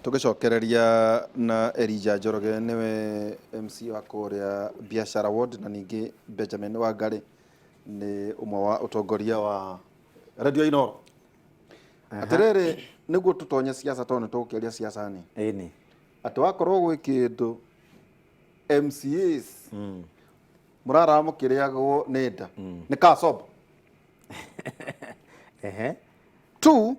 Tũgĩcokereria na Elijah Njoroge, nĩwe MC wa kũrĩa Biashara Ward, na ningĩ Benjamin Wangari nĩ ũmwe wa ũtongoria wa Radio Inoro. Atĩrĩrĩ, nĩguo tũtonye siasa, tondũ nĩ tũgũkĩaria siasa nĩ Ĩni. Atĩ wakorwo gwĩ kĩndũ MCAs mũraraga mũkĩrĩagwo nĩ nda, nĩ kasob. Two,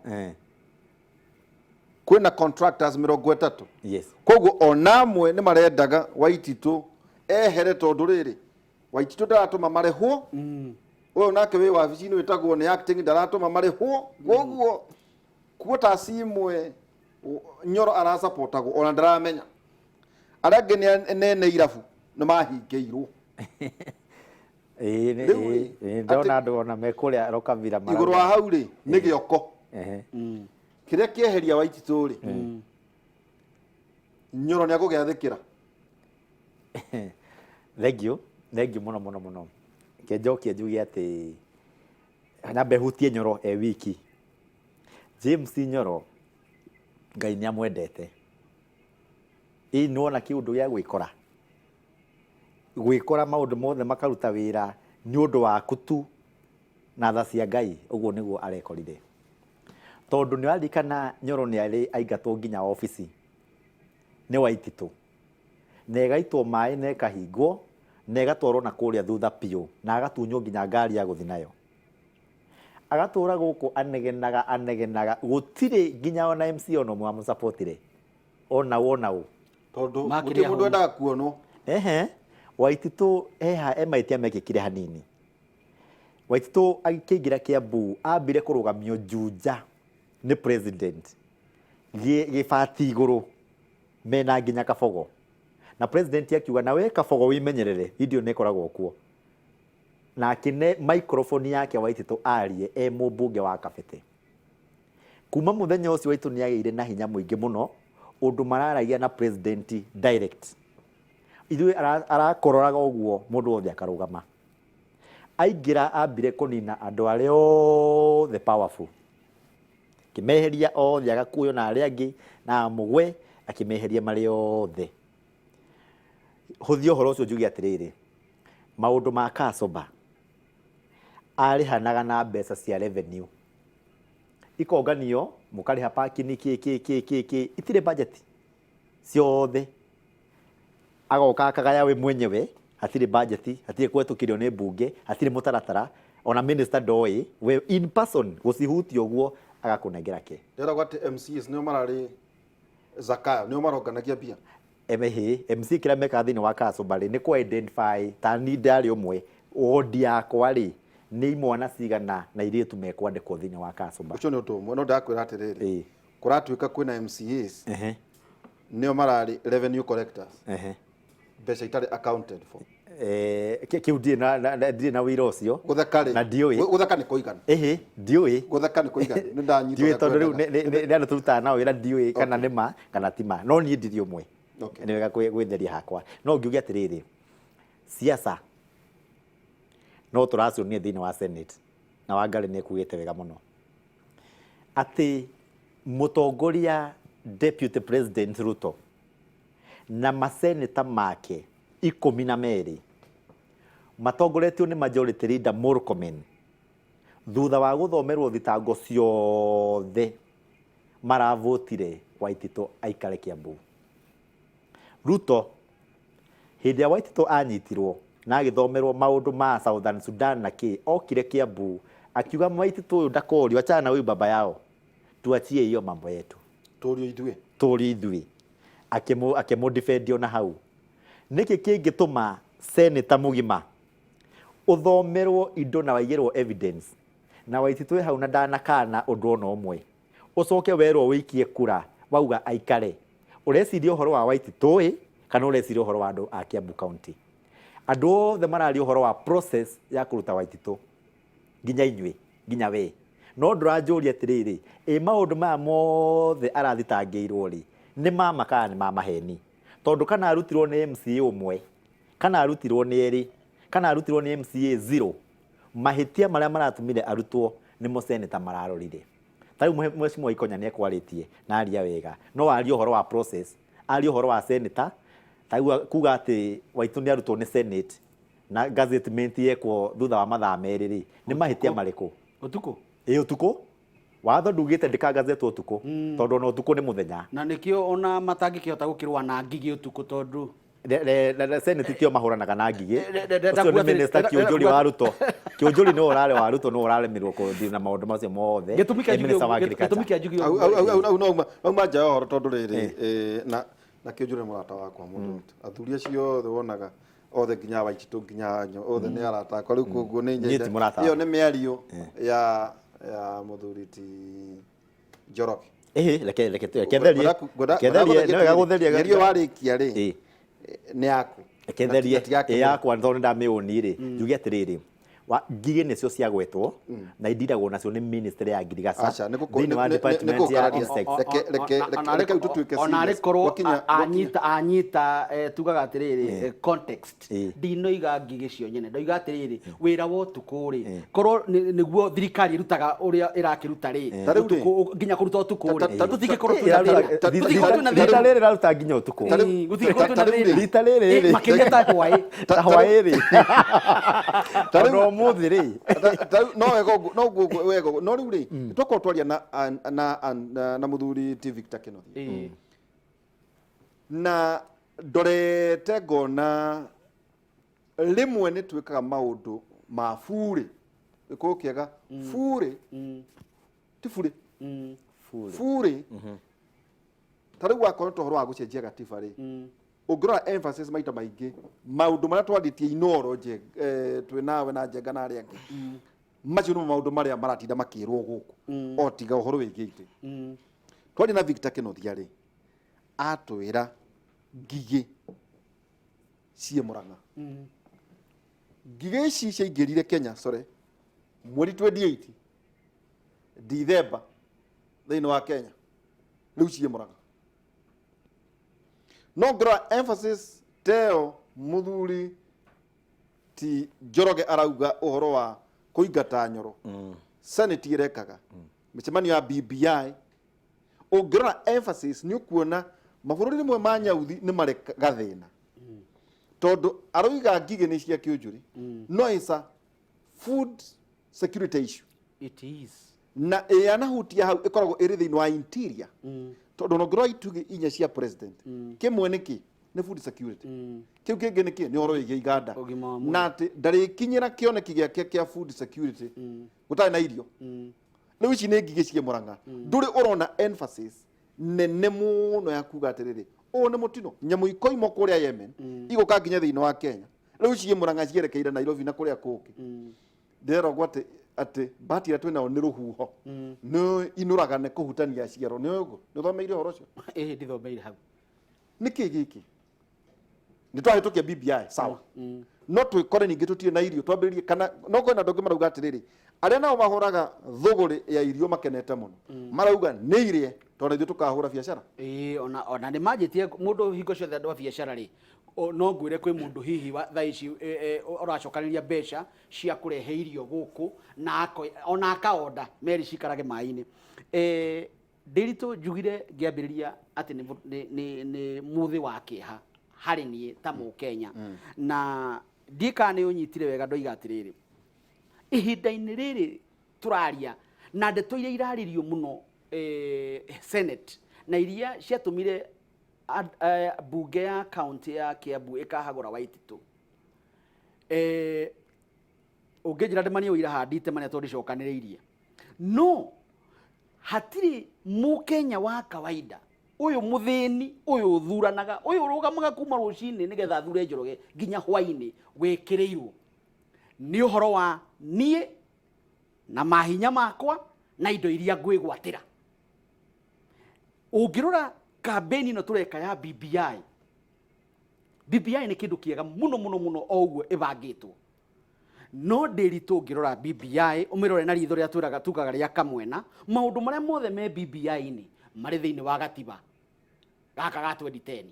kwĩna contractors 30. Koguo ona amwe nĩ marendaga Waititũ ehere, tondũ rĩrĩ, Waititũ ndaratũma marĩhwo, ũyũ nake wĩ wabici-inĩ wĩtagwo nĩ acting ndaratũma marĩhwo. Koguo quarters imwe Nyoro arasapotagwo ona ndaramenya, arĩa angĩ nĩ nene irabu nĩ mahingĩirwo. Ĩĩ, Rĩu rĩ, ĩĩ, ndona andũ ona me kũrĩa Rokavira. Igũrũ wa hau rĩ, nĩ gĩoko kĩrĩa kĩeheria Waititũ rĩ, Nyoro nĩ agũgĩathĩkĩra. Thank you, thank you mũno mũno mũno. Ke njokie njuge atĩ nyambe hutie Nyoro e wiki. James Nyoro, Ngai nĩ amwendete. Ĩ nĩwona kĩũndũ gĩa gwĩkora gwĩkora maũndũ mothe makaruta wĩra nĩ ũndũ waku tu na tha cia Ngai, ũguo nĩguo arekorire, tondũ nĩ waririkana Nyoro nĩ arĩ aingatwo nginya obici nĩ Waititũ, na ĩgaitwo maĩ na ĩkahingwo na ĩgatwarwo na kũrĩa thutha biũ, na agatunywo nginya ngari ya gũthiĩ nayo. Agatũra gũkũ anegenaga anegenaga, gũtirĩ nginya ona MC ona ũmwe wamũsapotire ona wona ũ. Tondũ Makĩria gũtirĩ mũndũ homa. wendaga kuonwo. Ehe, Waititũ heha e mahĩtia mekĩkire hanini. Waititũ akĩingĩra Kiambu ambire kũrũgamio Juja nĩ president gĩbati igũrũ mena nginya Kabogo, na president akiuga, "Na we Kabogo wĩmenyerere." Video nĩ ĩkoragwo kuo na akĩne microphone yake Waititũ arie e mũmbunge wa Kabete. Kuma mũthenya ũcio Waitũ nĩ agĩire na hinya mũingĩ mũno, ũndũ mararagia na president direct. Ithuĩ arakororaga ũguo mũndũ wothe akarũgama. Aingĩra ambire kũnina andũ arĩa othe powerful, akĩmeheria othe, agakuoyo na arĩa angĩ na amũgwe, akĩmeheria marĩ othe. Hũthia ũhoro ũcio njuge atĩrĩrĩ, maũndũ ma Kacoba arĩhanaga na mbeca cia revenue, ikonganio, mũkarĩha parking, kĩ kĩ kĩ kĩ kĩ, itirĩ budget ciothe, agoka akagaya we mwenyewe. Hatirĩ budget, hatirĩ kũhetũkĩrio nĩ mbunge, hatirĩ mũtaratara, ona minister ndoĩ, we in person gũcihutia ũguo agakũnengera ke. Ndĩragwo atĩ MCAs nĩo mararĩ Zakayo, nĩo maronganagia mbia. MHA, MC kĩrĩa mekaga thĩinĩ wa Kasumba rĩ, nĩ kũ identify ta ni ndarĩ ũmwe wodi yakwa rĩ, nĩ imwana cigana na irĩtu mekwandĩkwo thĩinĩ wa Kasumba. Ũcio nĩ ũndũ ũmwe, no ndakwĩra atĩrĩrĩ, kũratuĩka kwĩna MCAs nĩo mararĩ revenue collectors, mbeca itarĩ accounted for. Kĩu ndirĩ na wĩra ũcio. Gũtheka rĩ, Na ndiũĩ. Gũtheka nĩ kũigana. Ĩhĩ, ndiũĩ. Gũtheka nĩ kũigana, nĩ ndanyita Ndiũĩ ũrĩa tondũ rĩu kwendaga. nĩ andũ tũrutaga nao wĩra, ndiũĩ kana nĩ ma kana ti ma, no niĩ ndirĩ ũmwe. Nĩ wega gwĩtheria hakwa, no ngiuge atĩrĩrĩ, siasa no tũracionire thĩinĩ wa Senate, na Wangari nĩ ekugĩte wega mũno atĩ mũtongoria Deputy President Ruto na maseneta make 12 matongoretio nĩ Majority Leader Murkomen, thutha wa gũthomerwo thitango ciothe, maravotire Waititũ aikare Kiambu. Ruto hĩndĩ ĩrĩa Waititũ anyitirwo na agĩthomerwo maũndũ ma Southern Sudan na kĩ, okire Kiambu akiuga, "Waititũ ũyũ ndakorio, achana na huyu baba yao, tuachie hiyo mambo yetu." Tũrio ithuĩ. Tũrio ithuĩ. Akĩmũ defend ona hau. Nĩkĩ kĩngĩtũma seneta mũgima ũthomerwo indo na waigĩrwo evidence na Waititũ ĩ hau na ndanakana ũndũ ona ũmwe, ũcoke werwo wĩikie kura wauga aikare? Ũreciria ũhoro wa Waititũ ĩ, kana ũreciria ũhoro wa andũ a Kiambu County? Andũ othe mararia ũhoro wa process ya kũruta Waititũ, nginya inyuĩ, nginya we, no ndũranjũria atĩrĩrĩ, ĩ maũndũ maya mothe arathitangĩirwo rĩ, nĩ ma kana nĩ ma maheni? Tondũ kana arutirwo nĩ MCA ũmwe, kana arutirwo nĩ erĩ, kana arutirwo nĩ MCA zero, mahĩtia marĩa maratũmire arutwo nĩmo seneta mararorire. Ta rĩu Mheshimiwa Ikonya nĩ ekwarĩtie na aria wega, no arie ũhoro wa process, arie ũhoro wa senator, ta rĩu kuga atĩ Waitũ nĩ arutwo nĩ senate na gazettement yekwo thutha wa mathaa 2 rĩ, nĩ mahĩtia marĩkũ? Ũtukũ? Ĩ ũtukũ. Watho ndugĩte ndĩkagazetwo ũtukũ, tondũ ona ũtukũ nĩ mũthenya. Na nĩkĩo ona matangĩkĩhota gũkĩrũa na ngigĩ ũtukũ tondũ Senate tio mahũranaga na ngigĩ. Ũcio nĩ minister Kĩũnjũri wa Ruto. Kĩũnjũri nĩwe ũrarĩ wa Ruto, nĩwe ũraremirwo kũdeal na maũndũ macio mothe. Gĩtũmi kĩa E minister wa njuge ũguo, gĩtũmi agriculture. kĩa njuge Au ũguo au au au no auma nja ya ũhoro tondũ rĩrĩ na Kĩũnjũri nĩ mũrata wakwa mũndũ witũ. Athuri acio othe wonaga othe nginya Waititũ nginya Nyo othe nĩ arata akwa rĩu koguo nĩ Niĩ ti nyende mũrata ĩyo waku. nĩ mĩario ya mũthuri ti Njoroge. Ĩhĩ, reke reke reke therie. Reke therie, nĩ wega gũtheria. Mĩario warĩkia rĩ Ĩ. nĩ yaku. Reke therie ĩ yakwa tondũ nĩ ndamĩũni rĩ, njuge atĩrĩrĩ, ngigĩ nĩcio ciagwetwo na indiragwo nacio nĩ ministry ya ngirigaca Aca, nĩ gũkũ- thĩinĩ wa nĩ- nĩ- nĩ department ya gũkararia. insects. Reke rĩu tũtuĩke Ona serious. arĩ korwo Gwakinya- anyita anyita tugaga atĩrĩrĩ, context, ndinoiga ngigĩ cio nyene, ndoiga atĩrĩrĩ, wĩra wa ũtukũ rĩ, korwo nĩguo thirikari ĩrutaga ũrĩa ĩrakĩruta rĩ, Ta rĩu rĩ. ũtukũ nginya kũruta ũtukũ rĩ, tũtingĩkorwo twĩna Ĩraruta- thĩna. Tũtingĩkorwo twĩna rita thĩna. rĩrĩ rĩraruta nginya ũtukũ. Gũtingĩkorwo twĩna Ta rĩu rĩ. thĩna. Rita rĩrĩ rĩ. Makĩria ta hwaĩ. Ta hwaĩ rĩ. Tondũ ũmũthĩ rĩ. Ta rĩu no wega ũguo, no ũguo wega ũguo. No rĩu rĩ, twakorwo twaria na mũthuri ti Victor Kĩnuthia. Na ndorete ngona rĩmwe nĩ twĩkaga maũndũ ma burĩ, gĩkũyũ kĩega burĩ, ti burĩ, burĩ. Ta rĩu wakorwo nĩ ũhoro wa gũcenjia gatiba rĩ, ũngĩrora emphasis maita maingĩ maũndũ marĩa twarĩtie Inoro twĩ nawe na Njenga na arĩa angĩ, macio nĩmo maũndũ marĩa maratinda makĩrwo gũkũ, o tiga ũhoro wĩgiĩ itĩ. Twaria na Victor Kĩnuthia rĩ, atwĩra ngigĩ ciĩ Mũrang'a. Ngigĩ ici ciaingĩrire Kenya, sorry, mweri 28 Dithemba thĩinĩ wa Kenya, rĩu ciĩ Mũrang'a. No ngĩrora emphasis teo mũthuri ti Njoroge arauga ũhoro wa kũingata Nyoro, Senate ĩrekaga mĩcemanio ya BBI, ũngĩrora emphasis nĩ ũkuona mabũrũri rĩmwe ma nyauthi nĩ marĩ gathĩna, tondũ aroiga ngigĩ nĩ cia Kĩũnjũri, no it's a food security issue. It is. Na ĩyanahutia hau ĩkoragwo ĩrĩ thĩinĩ wa interior, tondũ ona ũngĩrora itugĩ inya cia president, kĩmwe nĩ kĩ nĩ food security, kĩu kĩngĩ nĩ kĩ nĩ ũhoro wĩgiĩ iganda, Ũgima wa mwĩrĩ. Na atĩ ndarĩkinyĩra kĩoneki gĩake kĩa food security gũtarĩ na irio. Rĩu ici nĩ ngigĩ ciĩ Mũrang'a, ndũrĩ ũrona emphasis nene mũno ya kuga atĩrĩrĩ, ũũ nĩ mũtino, nyamũ ikoimwo kũrĩa Yemen igũka nginya thĩinĩ wa Kenya, rĩu ciĩ Mũrang'a cierekeire Nairobi na kũrĩa kũngĩ. Ndĩreragwo atĩ bahati ĩrĩa twĩnayo nĩ rũhuho nĩ inũraga nĩ kũhutania ciero. Nĩ ũguo nĩ ũthomeire ũhoro ũcio? Ĩĩ, ndithomeire hau. Nĩ kĩ gĩkĩ? Nĩ twahĩtũkia BBI, sawa, no twĩkore ningĩ tũtirĩ na irio twambĩrĩrie, kana no kwĩna andũ angĩ marauga atĩrĩrĩ, arĩa nao mahũraga thũgũrĩ ya irio makenete mũno, marauga nĩ irĩe tondũ ithuĩ tũkahũra biacara. Ĩĩ, ona nĩ manjĩtie mũndũ hingo ciothe andũ a biacara rĩ, no ngwĩre kwĩ mũndũ hihi wa thaa ici ũracokanĩrĩria mbeca cia kũrehe irio gũkũ na ona akaonda meri cikarage maĩ-inĩ. Ndĩritũ njugire ngĩambĩrĩria atĩ nĩ mũthĩ wa kĩeha harĩ niĩ ta Mũkenya, na ndiĩ kana nĩ ũnyitire wega ndoiga atĩrĩrĩ, ihinda-inĩ rĩrĩ tũraria na ndeto iria irarĩrio mũno Senate na iria ciatũmire mbunge ya county ya Kiambu ĩkahagũra Waititũ, ũngĩnjĩra ndemanie ũira haha nditemania tondũ ndicokanĩrĩirie, no hatirĩ Mũkenya wa kawaida ũyũ mũthĩni ũyũ ũthuranaga ũyũ ũrũgamaga kuma rũcinĩ nĩgetha athure Njoroge nginya hwainĩ wĩkĩrĩirwo nĩ ũhoro wa niĩ na mahinya makwa na indo iria ngwĩgwatĩra. Ũngĩrora kambĩni ĩno tũreka ya BBI, BBI nĩ kĩndũ kĩega mũno mũno mũno o ũguo ĩbangĩtwo, no ndĩritũ ũngĩrora BBI ũmĩrore na ritho rĩa twĩraga tugaga rĩa kamwena, maũndũ marĩa mothe me BBI-inĩ marĩ thĩinĩ wa gatiba gaka ga 2010.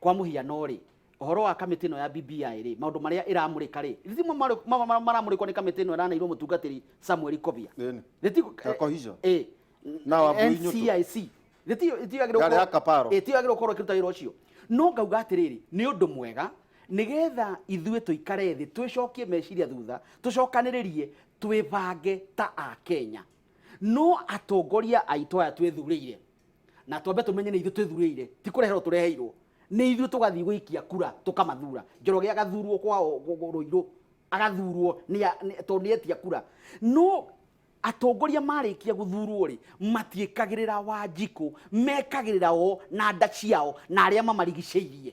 Kwa mũhiano rĩ, ũhoro wa kamĩtĩ ĩno ya BBI rĩ, maũndũ marĩa ĩramũrĩka rĩ, rĩthimo maramũrĩkwo nĩ kamĩtĩ ĩno ĩraneirwo mũtungatĩri Samuel Kobia. Ĩni. Rĩtigo- Ya cohesion. Ĩ. Na Wambui Nyũtũ. NCIC Ĩtiyo Yarĩ ya Kaparo. Ĩtiyo gũkorwo ĩkĩruta wĩra ũcio. No ngauga atĩrĩrĩ, nĩ ũndũ mwega nĩgetha ithuĩ tũikare thĩ, twĩcokie meciria thutha, tũcokanĩrĩrie, twĩbange ta Akenya. No atongoria aitũ aya twĩthurĩire, na twambe tũmenye nĩ ithuĩ twĩthurĩire, ti kũreherwo tũreheirwo, nĩ ithuĩ tũgathiĩ gũikia kura tũkamathura. Njoroge agathurwo kwao Rũirũ, agathurwo tondũ nĩ etia kura. No atongoria marĩkia gũthurwo rĩ, matiĩkagĩrĩra Wanjikũ, mekagĩrĩra o na nda ciao na arĩa mamarigicĩirie.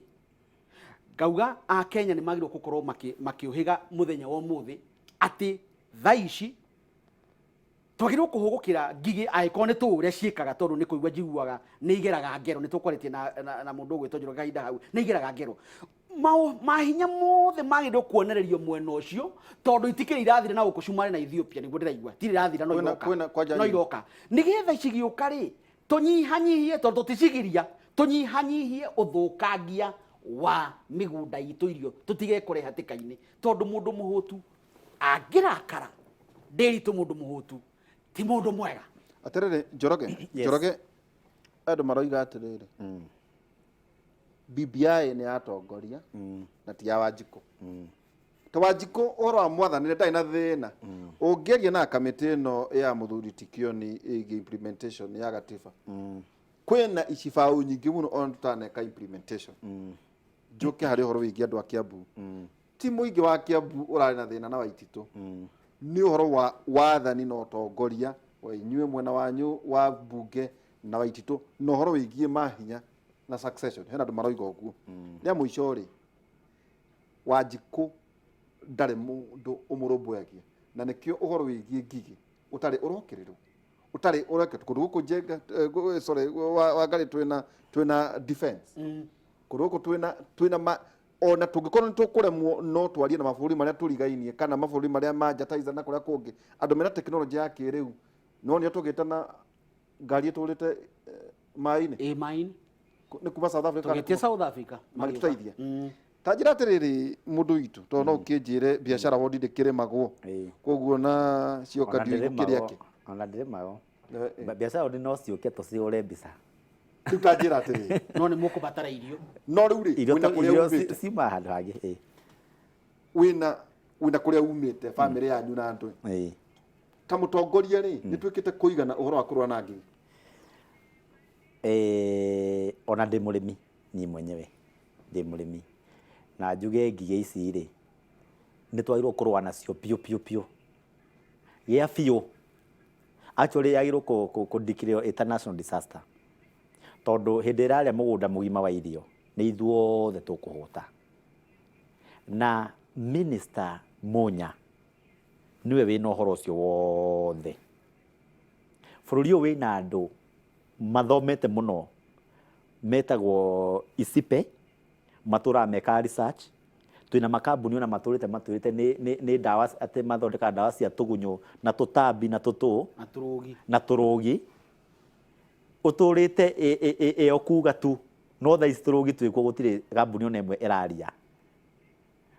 Ngauga Akenya nĩ magĩrĩirwo gũkorwo makĩũhĩga mũthenya wa ũmũthĩ atĩ thaa ici twagĩrĩirwo kũhũgũkĩra ngigĩ, angĩkorwo nĩ tũũ ũrĩa ciĩkaga, tondũ nĩ kũigua njiguaga nĩ igeraga ngero. Nĩ tũkwarĩtie na mũndũ ũgwĩtwo Njoroge kahinda hau, nĩ igeraga ngero. Mahinya mothe magĩrĩirwo kuonererio mwena ũcio, tondũ itikĩrĩ irathira na gũkũ Cumarĩ na Ethiopia, nĩguo ndĩraigua tirĩ irathira, no iroka. Kwĩna kwanja No nyinyi. iroka nĩgetha cigĩũka rĩ, tũnyihanyihie, tondũ tũticigiria, tũnyihanyihie ũthũkangia wa mĩgũnda itũ, irio tũtigekore hatĩka-inĩ, tondũ mũndũ mũhũtu angĩrakara ndĩritũ, mũndũ mũhũtu ti mũndũ mwega. Atĩrĩrĩ Njoroge. Yes. Njoroge, andũ maroiga atĩrĩrĩ, BBI nĩ yatongoria na ti ya Wanjikũ. Ta Wanjikũ ũhoro wa mwathanĩre ndarĩ na thĩna. Ũngĩaria na kamĩtĩ ĩno ya mũthuri Tikioni ĩgiĩ implementation ya gatiba, kwĩna icibaũ nyingĩ mũno ona tũtaneka implementation. Njũke harĩ ũhoro wĩgiĩ andũ a Kiambu. Ti mũingĩ wa Kiambu ũrarĩ na thĩna na Waititũ, nĩ ũhoro wa wathani na ũtongoria wa inyuĩ mwena wanyu wa mbunge na Waititũ, na ũhoro wĩgiĩ mahinya na succession. Hena andũ maroiga ũguo. Rĩa mũico rĩ, Wanjikũ ndarĩ mũndũ ũmũrũmbũyagia, na nĩkĩo ũhoro wĩgiĩ ngigĩ ũtarĩ ũrokĩrĩrwo, ũtarĩ ũreketwo kũndũ gũkũ Njenga, sorry, Wangarĩ, twĩna defense kũndũ gũkũ, twĩna ona tũngĩkorwo nĩ tũkũremwo, no twarie na mabũrũri marĩa tũrigainie kana mabũrũri marĩa ma nja ta Tanzania na kũrĩa kũngĩ, andũ mena tekinoronjĩ ya kĩrĩu. No nĩo tũgĩte na ngari ĩtũrĩte maĩ-inĩ. Ĩ main Nĩ kuma South Africa kana tũgĩtie South Africa. Magĩtũteithia. Ta njĩra atĩrĩrĩ, mũndũ witũ, tondũ no ũkĩnjĩre biacara wondi ndĩkĩrĩmagwo, koguo na cioka ndiũĩ gũkĩrĩa kĩ. Ona ndĩrĩmagwo. Eh. Biacara wondi no ciũke tũcihũre mbica. Rĩu ta njĩra atĩrĩrĩ, No nĩ mũkũbatara irio. No rĩu rĩ, Irio wĩna kũrĩa irio umĩte, ciumaga handũ hangĩ, ĩ. Wĩna kũrĩa umĩte, bamĩrĩ yanyu na andũ, ta mũtongoria rĩ, nĩ twĩkĩte kũigana ũhoro wa kũrũa na ngigĩ? Ona ndĩ mũrĩmi, niĩ mwenyewe ndĩ mũrĩmi, na njuge ngigĩ ici rĩ, nĩ twagĩrĩirwo kũrũa nacio biũ biũ biũ, gĩa biũ. Actually yagĩrĩirwo kũ declare international disaster, tondũ hĩndĩ ĩrarĩa mũgũnda mũgima wa irio, nĩ ithuothe tũkũhũta. Na Minister Munya nĩwe wĩna ũhoro ũcio wothe. Bũrũri ũyũ wĩna andũ mathomete mũno metagwo ICIPE, matũraga mekaga research. Twĩna makambuni ona matũrĩte matwĩrĩte nĩ ndawa, atĩ mathondekaga ndawa cia tũgunyũ na tũtambi na tũtũ na tũrũgi. Na tũrũgi ũtũrĩte ĩyo kuga tu, no thaa ici tũrũgi twĩkuo, gũtirĩ kambuni ona ĩmwe ĩraria.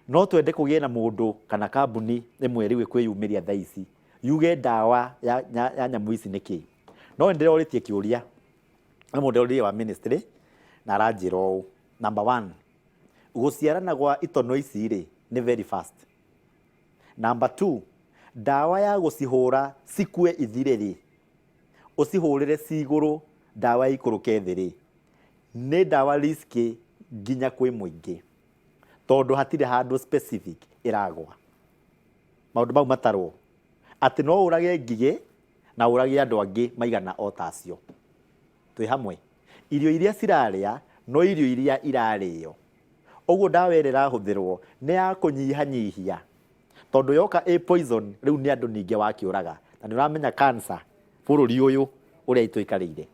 No twende kũgĩe na mũndũ kana kambuni ĩmwe rĩu ĩkwĩyumĩria thaa ici yuge ndawa ya nyamũ ici nĩ kĩ. No nĩ ndĩrorĩtie kĩũria nĩ mũndũ ndĩroririe wa ministry, na aranjĩra ũũ: number one, gũciarana gwa itono ici rĩ nĩ very fast. Number two, ndawa ya gũcihũra cikue ithire rĩ, ũcihũrĩre ci igũrũ, ndawa ĩikũrũke thĩ rĩ, nĩ ndawa risky nginya kwĩ mũingĩ, tondũ hatirĩ handũ specific ĩragwa. Maũndũ mau matarwo atĩ no ũrage ngigĩ na ũrage andũ angĩ maigana o ta acio. Twĩ hamwe? Irio iria cirarĩa no irio iria irarĩo. Ũguo ndawa ĩrĩa ĩrahũthĩrwo nĩ ya kũnyihanyihia, tondũ yoka ĩ poison rĩu nĩ andũ ningĩ wakĩũraga, na nĩ ũramenya cancer bũrũri ũyũ ũrĩa tũikarĩire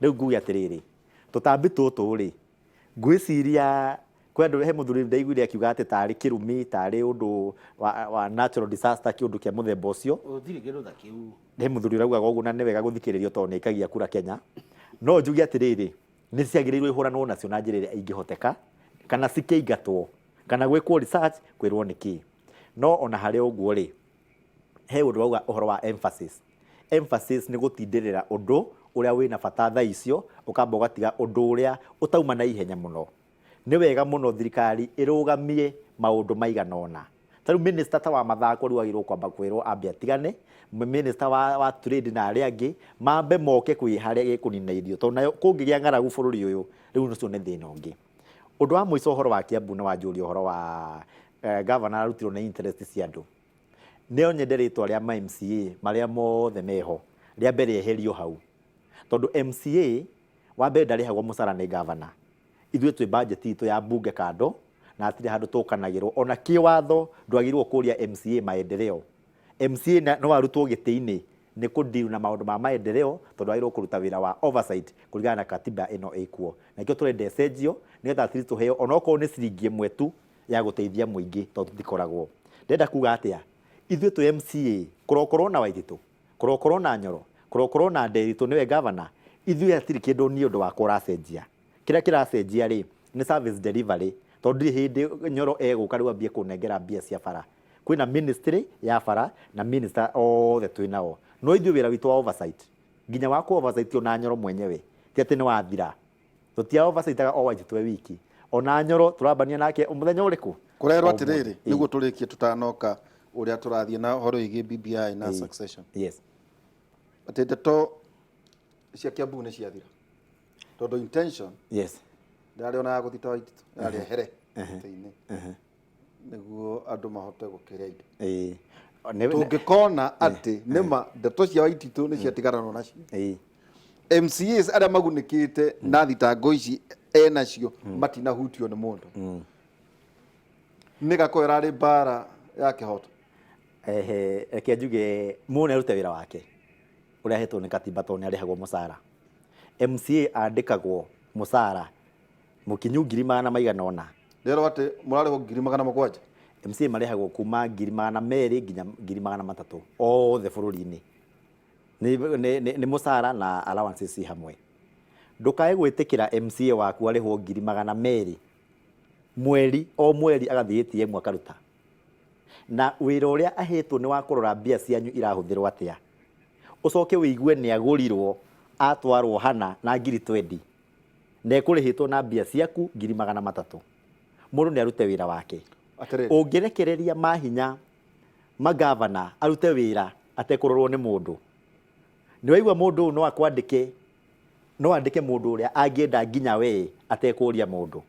rĩu. Nguge atĩrĩrĩ, tũtambi tũtũ rĩ, ngwĩciria kwĩ andũ, he mũthuri ndaiguire akiuga atĩ tarĩ kĩrumi, tarĩ ũndũ wa natural disaster, kĩũndũ kĩa mũthemba ũcio. Gũtirĩ kĩndũ ta kĩu. He mũthuri ũraugaga ũguo, na nĩ wega gũthikĩrĩrio tondũ nĩ aikagia kura Kenya. No njuge atĩrĩrĩ, nĩ ciagĩrĩirwo ihũranwo nacio na njĩra ĩrĩa ingĩhoteka, kana cikĩingatwo, kana gwĩkwo research kwĩrwo nĩ kĩ. No ona harĩ ũguo rĩ, he ũndũ wauga ũhoro wa emphasis. Emphasis nĩ gũtindĩrĩra ũndũ ũrĩa wĩna bata thaa icio, ũkamba ũgatiga ũndũ ũrĩa ũtauma na ihenya mũno. Nĩ wega mũno thirikari ĩrũgamie maũndũ maigana ũna. Ta rĩu minister ta wa mathako rĩu agĩrĩirwo kwamba kwĩrwo ambe atigane, minister wa trade na arĩa angĩ mambe moke kwĩ harĩa gĩkũnina irio, tondũ nayo kũngĩgĩa ng'aragu bũrũri ũyũ rĩu ũcio nĩ thĩna ũngĩ. Ũndũ wa mũico ũhoro wa Kiambu nĩ wanjũria ũhoro wa governor arutirwo nĩ interest cia andũ. No nyende rĩtwa rĩa ma MCA marĩa mothe meho rĩambe rĩeherio hau, tondũ MCA wa mbere ndarĩhagwo mũcara nĩ governor. Ithuĩ twĩ budget itũ ya bunge kando na hatirĩ handũ tũkanagĩrwo ona kĩwatho ndwagĩrĩirwo kũria MCA maendeleo. MCA no arutwo gĩtĩ-inĩ nĩ kũ deal na maũndũ ma maendeleo tondũ agĩrĩirwo kũruta wĩra wa oversight kũringana na katiba ĩno ĩkuo. Na nĩkĩo tũrenda ĩcenjio nĩgetha at least tũheo onokorwo nĩ ciringi ĩmwe tu ya gũteithia mũingĩ tondũ tũtikoragwo. Ndĩrenda kuga atĩa? Ithuĩ twĩ MCA kũrokorwo na Waititũ, kũrokorwo na Nyoro, kũrokorwo na Nderitu nĩwe governor, ithuĩ hatirĩ kĩndũ niĩ ũndũ wakwa ũracenjia. Kĩrĩa kĩracenjia rĩ, nĩ service delivery tondũ ndirĩ hĩndĩ Nyoro egũka rĩu ambie kũnengera mbia cia bara. Kwĩna ministry ya bara na minister othe twĩ nao. No ithuĩ wĩra witũ wa oversight, nginya wa kũ oversight ona Nyoro mwenyewe, ti atĩ nĩ wathira. Tũtia oversight-aga o Waititũ e wiki. Ona Nyoro tũrambania nake mũthenya ũrĩkũ? Kũrerwo O atĩrĩrĩ, mũthenya. nĩguo tũrĩkie tũtanoka ũrĩa tũrathiĩ na ũhoro wĩgiĩ BBI na succession. Yes. Atĩ ndeto cia Kiambu nĩ ciathira. Tondũ intention ndĩrarĩ ona ya gũthita Waititũ, yarĩ ehere gĩtĩ-inĩ nĩguo andũ mahote gũkĩrĩa indo. Tũngĩkona atĩ nĩma ndeto cia Waititũ nĩ ciatigananwo nacio. MCAs arĩa magunĩkĩte na thitango ici enacio matinahutio nĩ mũndũ. Nĩ gakorwo ĩrarĩ mbara ya kĩhoto. Ehe, reke njuge mũndũ nĩ arute wĩra wake ũrĩa ahetwo nĩ katiba tondũ nĩ arĩhagwo mũcara. MCA andĩkagwo mũcara mũkinyu ngiri magana maigana ũna. Rĩrwo atĩ mũrarĩhwo 700,000. MCA marĩhagwo kuma 200,000 nginya 300,000 othe bũrũri-inĩ. Nĩ mũcara na allowances ci hamwe. Ndũkae gwĩtĩkĩra MCA waku arĩhwo 200,000 mweri o mweri agathiĩ ATM akaruta. Na wĩra ũrĩa ahetwo nĩ wa kũrora mbia cianyu irahũthĩrwo atĩa. Ũcoke wĩigue nĩ agũrirwo atwarwo hana na ngiri twendi. Na ekũrĩhĩtwo na mbia ciaku 300,000. Mũndũ nĩ arute wĩra wake. Atĩrĩrĩ. Ũngĩrekereria mahinya magavana arute wĩra atekũrorwo nĩ mũndũ. Nĩ waigua mũndũ ũyũ no akwandĩke, no andĩke mũndũ ũrĩa angĩenda nginya we atekũria mũndũ.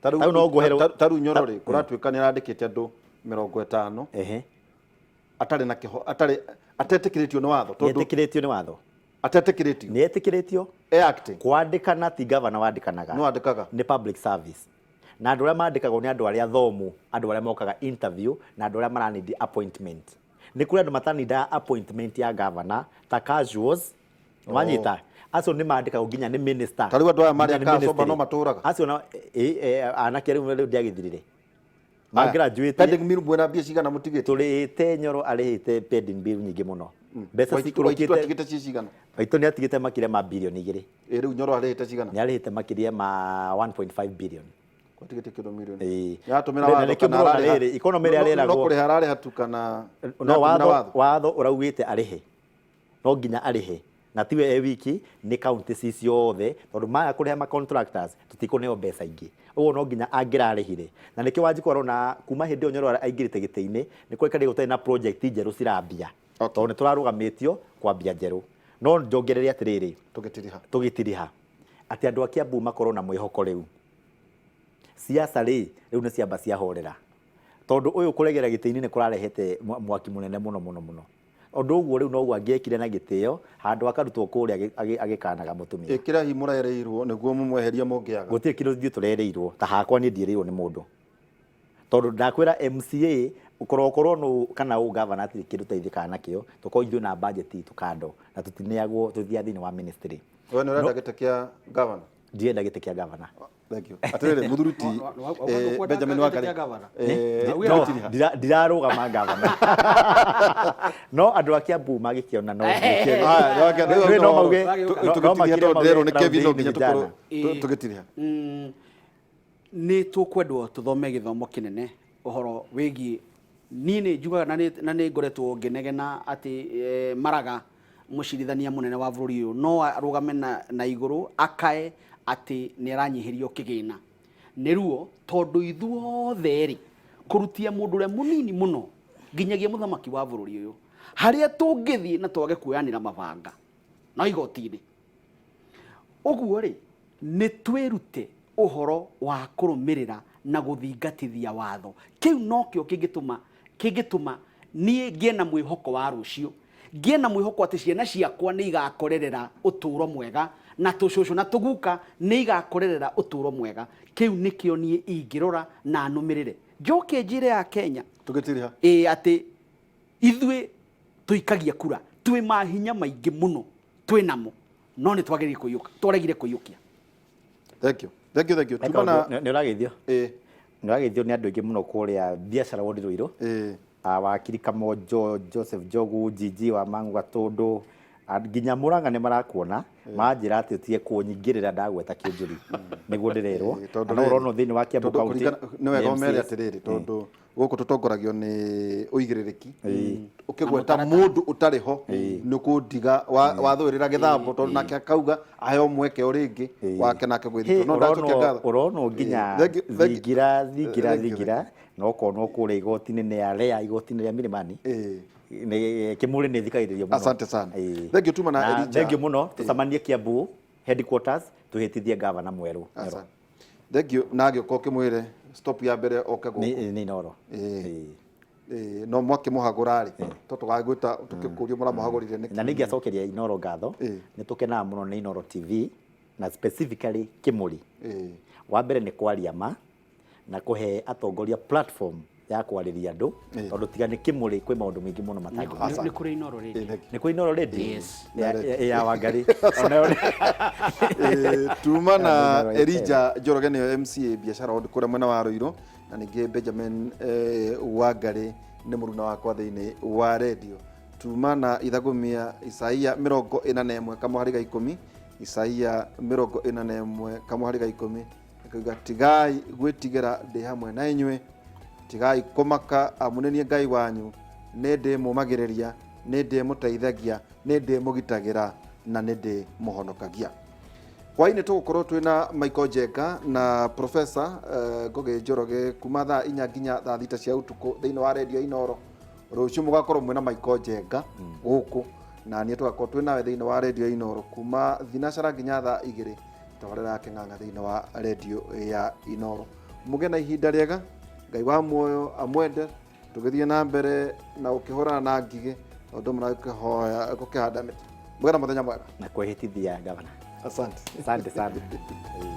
Tarĩu no ngũhe tarĩu Nyoro rĩ, kũratuĩka nĩ arandĩkĩte andũ 50 atarĩ na kĩho, atarĩ atetĩkĩrĩtio nĩ watho, tondũ Nĩetĩkĩrĩtio nĩ watho. Atetĩkĩrĩtio. Nĩetĩkĩrĩtio. E acting. Kwandĩkana ti gavana wandĩkanaga. No andĩkaga. Nĩ public service. Na andũ arĩa mandĩkagwo nĩ andũ arĩa athomu, andũ arĩa mokaga interview na andũ arĩa maranindi appointment. Nĩ kũrĩ andũ matanindaga appointment ya gavana ta casuals. Wanyita? Acio nĩ mandĩkagwo nginya nĩ minister. Ta rĩu andũ aya marĩ Nginya nĩ akasomba ministry. no matũraga? Acio na, anake rĩu rĩu ndiagĩthirire. Aya, Magraduate. Pending bill mwĩna mbia cigana mũtigĩte? Tũrĩhĩte Nyoro arĩhĩte pending bill nyingĩ mũno. Mbeca Waitũ cikũrũkĩte. atigĩte ci cigana? Waitũ nĩ atigĩte makĩria ma bilioni 2. Ĩ rĩu Nyoro arĩhĩte cigana? Nĩ arĩhĩte makĩria ma 1.5 billion. Atigĩte kĩndũ milioni. Ĩĩ. Nĩaratũmĩra Na watho nĩkĩo kana mũrona ararĩha? rĩrĩ, economy ĩrĩa No arĩragwo. kũrĩha ararĩha tu kana No nĩaratũmĩra watho? watho ũraugĩte arĩhe. No nginya arĩhe. Na tiwe e wiki, nĩ county ci ciothe, tondũ maya kũrĩha ma contractors, tũtikũneo mbeca ingĩ. Ũguo no nginya angĩrarĩhire. Na nĩkĩo Wanjikũ arona kuma hĩndĩ ĩyo Nyoro aingĩrĩte gĩtĩ-inĩ, nĩ kũraikarire gũtarĩ na project njerũ cirambia. Tondũ nĩ tũrarũgamĩtio kwambia njerũ. No njongerere atĩrĩrĩ, Tũgĩtiriha. Tũgĩtiriha. Atĩ andũ a Kiambu makorwo na mwĩhoko rĩu. Siasa rĩ, rĩu nĩ ciamba ciahorera. Tondũ ũyũ kũregera gĩtĩ-inĩ nĩ kũrarehete mwaki mũnene mũno mũno mũno. Ũndũ ũguo rĩu noguo angĩekire na gĩtĩo, handũ akarutwo kũrĩa agĩkanaga mũtumia. Ĩ kĩrĩa hihi mũrerĩirwo nĩguo mũmweherie mũngĩaga? Gũtirĩ kĩndũ ithuĩ tũrerĩirwo, ta hakwa niĩ ndierĩirwo nĩ mũndũ. Tondũ ndakwĩra MCA, kũrokorwo nũ kana ũ gavana hatirĩ kĩndũ tũteithĩkaga nakĩo, tũkorwo ithuĩ na budget itũ kando, na tũtineagwo, tũtithiaga thĩinĩ wa ministry. We nĩ ũrenda gĩtĩ kĩa gavana? Ndirenda gĩtĩ kĩa gavana. Thank you. Atĩrĩrĩ, mũthuri ti, Wa- Benjamin gĩtĩ Wangari. kĩa gavana? No, ndirarũgama gavana. No andũ a Kiambu magĩkĩona no Haya, nĩ no mauge, no tũgĩtiria makire tondũ mauge ndĩrerwo nĩ Kevin no round nginya vijana. tũkorwo tũgĩtiriha. Nĩ tũkwendwo tũthome gĩthomo kĩnene ũhoro wĩgiĩ niĩ nĩ njugaga na nĩ ngoretwo ngĩnegena atĩ Maraga Mũcirithania mũnene wa bũrũri ũyũ no arũgame na igũrũ akae atĩ nĩ aranyihĩrio kĩgĩna nĩ ruo, tondũ ithuothe rĩ, kũrutia mũndũ ũrĩa mũnini mũno nginyagia mũthamaki wa bũrũri ũyũ, harĩa tũngĩthiĩ na twage kuoyanĩra mabanga no igoti-inĩ. Ũguo rĩ, nĩ twĩrute ũhoro wa kũrũmĩrĩra na gũthingatithia watho. Kĩu nokĩo kĩngĩtũma niĩ ngĩe na mwĩhoko wa rũciũ, ngĩe na mwĩhoko atĩ ciana ciakwa nĩ igakorerera ũtũũro mwega, na tũcũcũ na tũguka nĩ igakorerera ũtũũro mwega. Kĩu nĩkĩo niĩ ingĩrora na nũmĩrĩre. Njoke njĩre ya Kenya Tũgĩtiriha. Ĩĩ, atĩ ithuĩ tũikagia kura twĩ mahinya maingĩ mũno twĩ namo, no nĩ twagĩrĩire kũiyũka, twaregire kũiyũkia. Thank you, thank you, thank you. Tuma na Nĩ ũrageithio. Ĩĩ. Nĩ ũrageithio nĩ andũ aingĩ mũno kũrĩa biacara wodi Ruiru. Ĩĩ. Wakiri Kamonjo, Joseph Njogu, Gigi wa Mangu Gatũndũ, nginya Murang'a nĩ marakuona, maranjĩra atĩ ũtige kũnyingĩrĩra ndagweta Kĩnjũri nĩguo ndĩrerwo. Ĩĩ, tondũ Na no rĩrĩ, ũronwo thĩinĩ wa Kiambu tondũ County nĩ wega nĩ ũmere MCAs. Atĩrĩrĩ, tondũ gũkũ tũtongoragio nĩ ũigĩrĩrĩki, ũkĩgweta mũndũ ũtarĩ ho nĩ ũkũndiga wathũĩrĩra gĩthambo, tondũ nake akauga aheo mweke o rĩngĩ wake nake gwĩthitwo. No ndacokia ngatho. Ũronwo nginya Ĩĩ, thank you, thank you. Thingira, thingira, Thank you. Thingira na ũkonwo kũrĩa igoti-inĩ nĩ area igoti-inĩ rĩa Milimani. Ĩĩ. Kĩmũrĩ nĩ thikagĩrĩrio mũno. Asante sana. Ĩĩ. Thank you, tuma na Elijah. Thank you mũno, tũcemanie Kiambu headquarters tũhĩtithie gavana mwerũ Nyoro. Asante. Thank you. Na agĩũka ũkĩmwĩre stop ya mbere oke gũkũ. Nĩ Inooro. Ĩĩ. Ĩĩ. Ĩĩ, no mwakĩmũhagũra rĩ, to tũgagwĩta tũkĩkũrio mũramũhagũrire nĩkĩ? Na nĩ ingĩacokeria Inooro ngatho. Ĩĩ. Nĩ tũkenaga mũno nĩ Inooro TV na specifically Kĩmũri. Ĩĩ. Wa mbere nĩ kwaria ma na kũhe atongoria platform ya kwarĩria andũ, Ĩĩ. tondũ tiga nĩ Kĩmũrĩ kwĩ maũndũ maingĩ mũno matangĩ. Asante. Nĩ kũrĩ Inooro Ĩĩ, rĩngĩ. thank you. Nĩ kwĩ Inooro rĩngĩ? Yes. Ya Wangari. Onayo Ĩĩ, tuma na Inooro Elijah Njoroge nĩyo MCA biacara ward kũrĩa mwena wa Ruiru, na ningĩ Benjamin Wangari nĩ mũruna wakwa thĩinĩ wa redio. Tuma na ithagumia Isaia 41 kamũhari ga 10, Isaia 41 kamũhari ga 10 akauga, "Tigai gwĩtigĩra, ndĩ hamwe na inyuĩ, tigai kũmaka, amu nĩ niĩ Ngai wanyu, nĩ ndĩmũmagĩrĩria, nĩ ndĩmũteithagia, nĩ ndĩmũgitagĩra na nĩ ndĩmũhonokagia." Hwainĩ tũgũkorwo twĩna Michael Njenga na Professor Ngũgĩ Njoroge kuma thaa 4 nginya thaa 6 cia ũtukũ thĩinĩ wa redio Inooro. Rũciũ mũgakorwo mwĩna Michael Njenga gũkũ, na niĩ tũgakorwo twĩ nawe thĩinĩ wa redio Inooro kuma thinacara nginya thaa 2, tabarĩra ya Kĩng'ang'a thĩinĩ wa redio ya Inooro. Mũgĩe na ihinda rĩega, Ngai wa muoyo amwende, tũgĩthiĩ na mbere na gũkĩhũrana na ngigĩ ũndũ ũmwe na gũkĩhoya gũkĩhanda mĩtĩ. Mũgĩe na mũthenya mwega. Na kwĩhĩtithia gavana. Asante. Asante sana. Wewe.